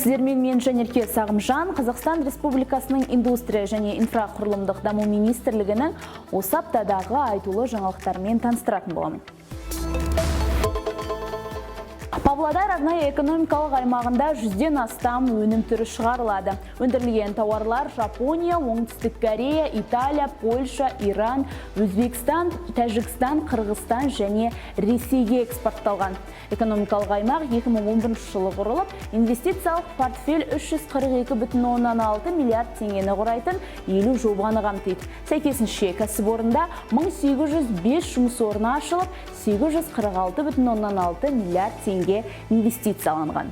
Сіздермен мен, Жанерке Сағымжан. Қазақстан Республикасының Индустрия және инфрақұрылымдық даму министрлігінің осы аптадағы айтулы жаңалықтарымен таныстыратын боламын. Павлодар арнайы экономикалық аймағында 100-ден астам өнім түрі шығарылады. Өндірілген тауарлар Жапония, Оңтүстік Корея, Италия, Польша, Иран, Өзбекстан, Тәжікстан, Қырғызстан және Ресейге экспортталған. Экономикалық аймақ 2011 жылы құрылып, инвестициялық портфель 342,6 миллиард теңгені құрайтын 50 жобаны қамтиды. Сәйкесінше, кәсіпорында 1805 жұмыс орны ашылып, 846,6 миллиард теңге инвестицияланған.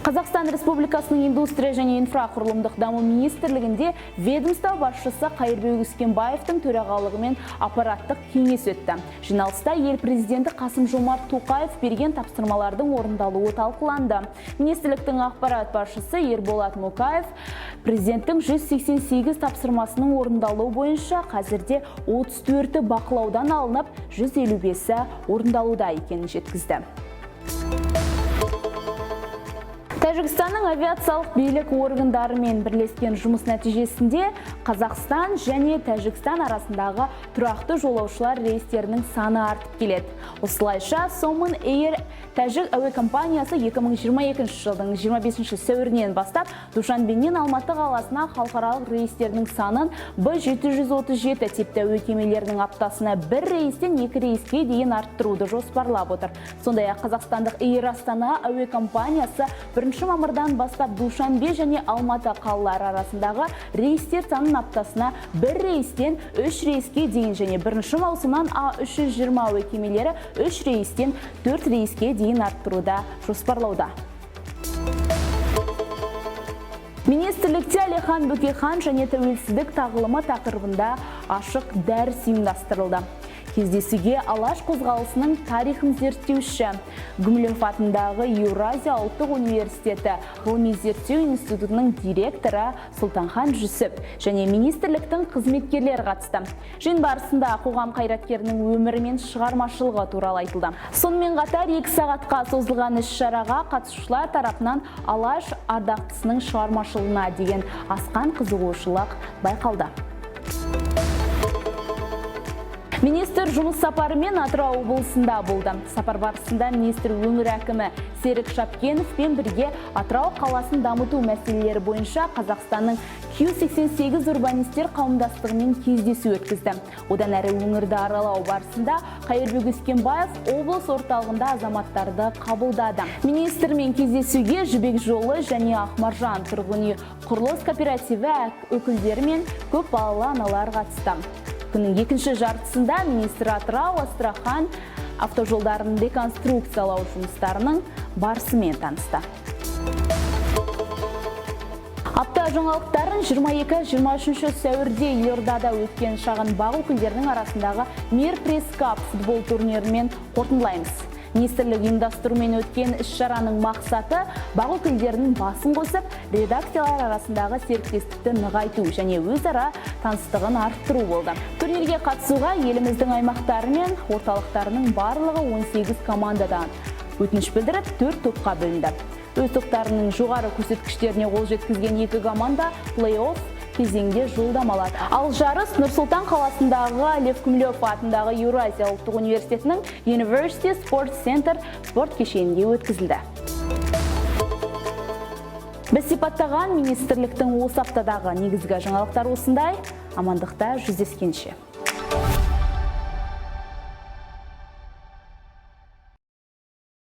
Қазақстан Республикасының Индустрия және инфрақұрылымдық даму министрлігінде ведомство басшысы Қайырбек Өскенбаевтың төрағалығымен аппараттық кеңес өтті. Жиналыста ел президенті Қасым Жомарт Тоқаев берген тапсырмалардың орындалуы талқыланды. Министрліктің аппарат басшысы Ерболат Мукаев президенттің 188 тапсырмасының орындалуы бойынша қазірде 34-і бақылаудан алынып, 155-і орындалуда екенін жеткізді. Тәжікстанның авиациялық билік органдарымен бірлескен жұмыс нәтижесінде Қазақстан және Тәжікстан арасындағы тұрақты жолаушылар рейстерінің саны артып келеді. Осылайша, Somon Air тәжік әуе компаниясы 2022 жылдың 25 сәуірінен бастап Душанбеннен Алматы қаласына халықаралық рейстерінің санын B737 типті әуе кемелерінің аптасына бір рейстен екі рейске дейін арттыруды жоспарлап отыр. Сондай-ақ қазақстандық Эйр Астана әуе компаниясы 1 мамырдан бастап Душанбе және Алматы қалалары арасындағы рейстер санын аптасына бір рейстен үш рейске дейін және 1 маусымнан А320 әуе кемелері үш рейстен төрт рейске дейін арттыруды жоспарлауда. Министрлікте Әлихан Бөкейхан және тәуелсіздік тағылымы тақырыбында ашық дәріс ұйымдастырылды. Кездесуге Алаш қозғалысының тарихын зерттеуші, Гумилев атындағы Еуразия ұлттық университеті ғылыми зерттеу институтының директоры Сұлтанхан Жүсіп және министрліктің қызметкерлері қатысты. Жиын барысында қоғам қайраткерінің өмірі мен шығармашылығы туралы айтылды. Сонымен қатар 2 сағатқа созылған іс-шараға қатысушылар тарапынан Алаш ардақтысының шығармашылығына деген асқан қызығушылық байқалды. Министр жұмыс сапарымен Атырау облысында болды. Сапар барысында министр өңір әкімі Серік Шапкеновпен бірге Атырау қаласын дамыту мәселелері бойынша Қазақстанның Q88 урбанистер қауымдастығымен кездесу өткізді. Одан әрі өңірді аралау барысында Қайырбек Өскенбаев облыс орталығында азаматтарды қабылдады. Министрмен кездесуге Жібек жолы және Ақмаржан тұрғын үй құрылыс кооперативі өкілдері мен көп балалы аналар қатысты. Күннің екінші жартысында министр Атырау, Астрахан автожолдарын реконструкциялау жұмыстарының барысымен танысты. Апта жаңалықтарын 22-23 сәуірде елордада өткен шағын БАҚ өкілдерінің арасындағы Мир Пресс Кап футбол турнирімен қорытындылаймыз. Министрлік ұйымдастыруымен өткен іс-шараның мақсаты БАҚ өкілдерінің басын қосып, редакциялар арасындағы серіктестікті нығайту және өзара таныстығын арттыру болды. Турнирге қатысуға еліміздің аймақтары мен орталықтарының барлығы 18 командадан өтініш білдіріп, төрт топқа бөлінді. Өз топтарының жоғары көрсеткіштеріне қол жеткізген екі команда плей-офф кезеңде жолдама алады. Ал жарыс Нұр-Сұлтан қаласындағы Лев Гумилев атындағы Еуразия ұлттық университетінің University Sports Center спорт кешенінде өткізілді. Біз сипаттаған министрліктің осы аптадағы негізгі жаңалықтар осындай. Амандықта жүздескенше.